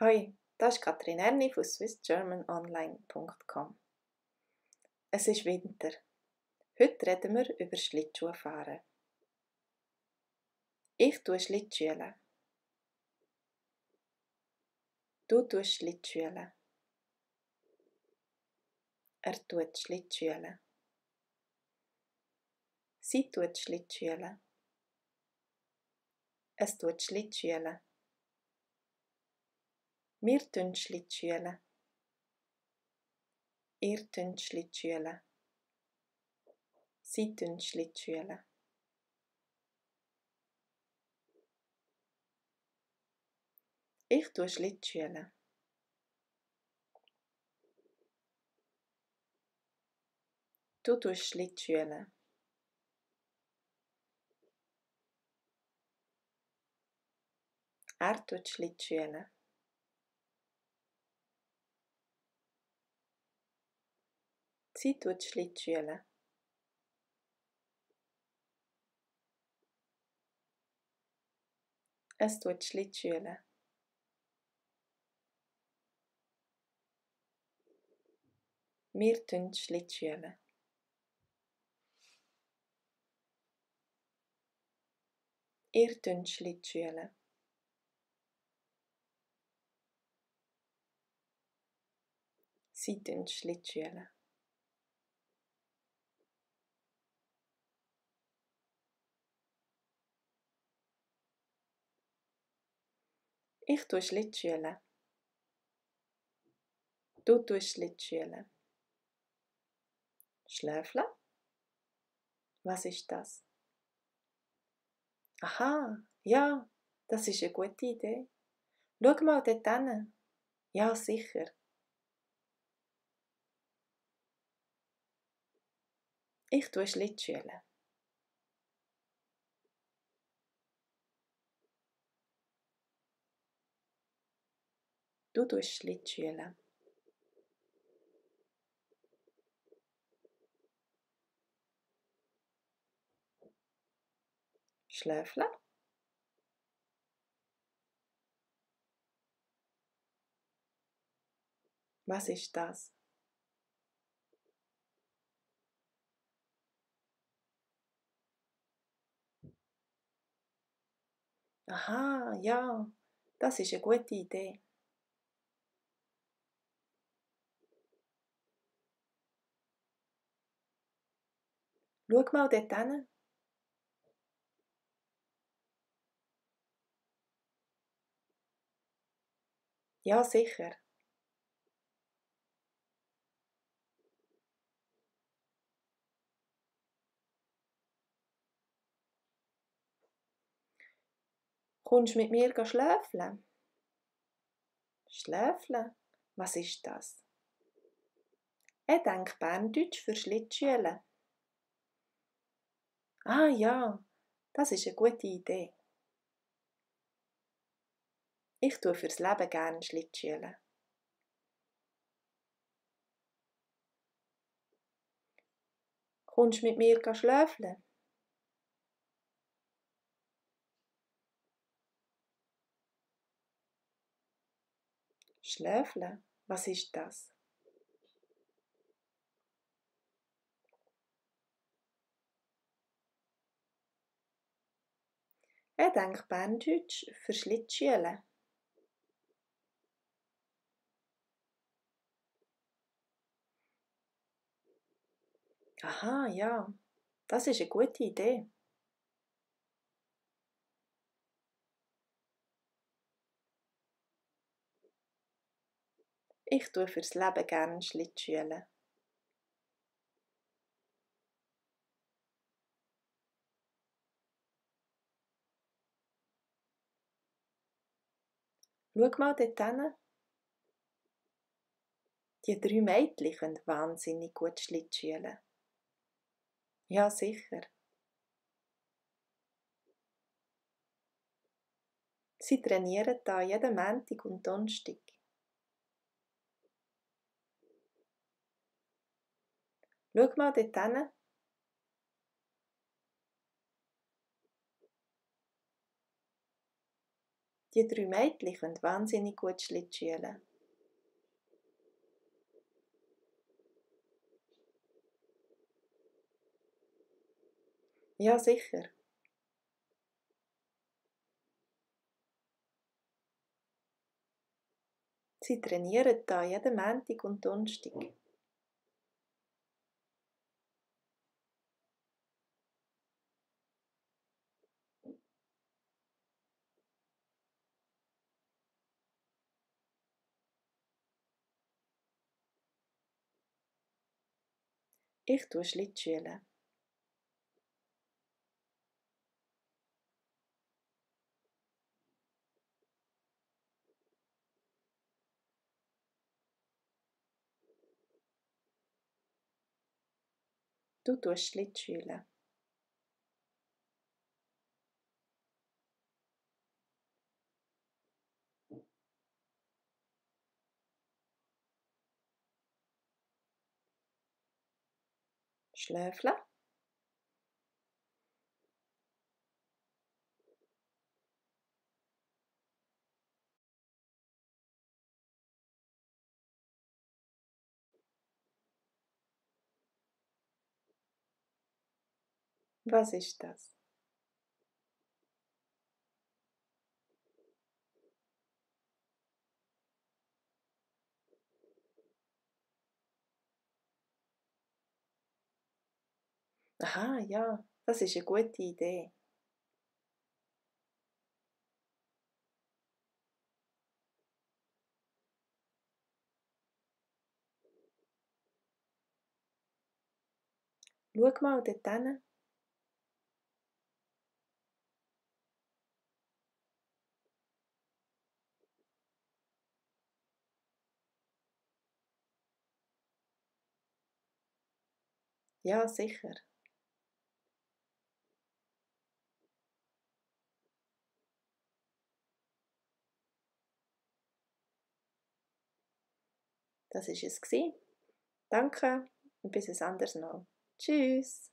Hoi, das ist Katrin Erni von swissgermanonline.com. Es ist Winter. Heute reden wir über Schlittschuhfahren. Ich tue Schlittschuhen. Du tust Schlittschuhen. Er tut Schlittschuhen. Sie tut Schlittschuhen. Es tut Schlittschuhen. Wir tun Schlittschuhen. Ihr tun Schlittschuhen. Sie tun Schlittschuhen. Ich tue Schlittschuhen. Du tust Schlittschuhen. Er tut Schlittschuhen. Sie tut Schlittschuhen. Es tut Schlittschuhen. Wir tun Schlittschuhen. Ihr tun Schlittschuhen. Sie tun Schlittschuhen. Ich tue Schlittschuhen. Du tust Schlittschuhen. Schläfle? Was ist das? Aha, ja, das ist eine gute Idee. Schau mal dort hin. Ja, sicher. Ich tue Schlittschuhen. Du tust Schlittschuhen. Schläfle? Was ist das? Aha, ja, das ist eine gute Idee. Schau mal dort hin. Ja, sicher. Kommst du mit mir schläfle? Schläfle? Was ist das? Ich denke Berndeutsch für Schlittschuhen. Ah ja, das ist eine gute Idee. Ich tue fürs Leben gerne Schlittschuhen. Kommst du mit mir schläfle? Schläfle? Was ist das? Ich denke Berndeutsch für Schlittschuhen. Aha, ja, das ist eine gute Idee. Ich tue fürs Leben gerne Schlittschuhen. Schau mal dort hin. Die 3 Mädchen können wahnsinnig gut Schlittschuhen. Ja, sicher. Sie trainieren da jeden Montag und Donnerstag. Schau mal dort hin. Die 3 Mädchen können wahnsinnig gut Schlittschuhen. Ja, sicher. Sie trainieren da jeden Montag und Donnerstag. Ich tue Schlittschuhen. Du tust Schlittschuhen. Schläfle? Was ist das? Aha, ja, das ist eine gute Idee. Schau mal dort hin. Ja, sicher. Das war es. Danke und bis ein anderes Mal. Tschüss.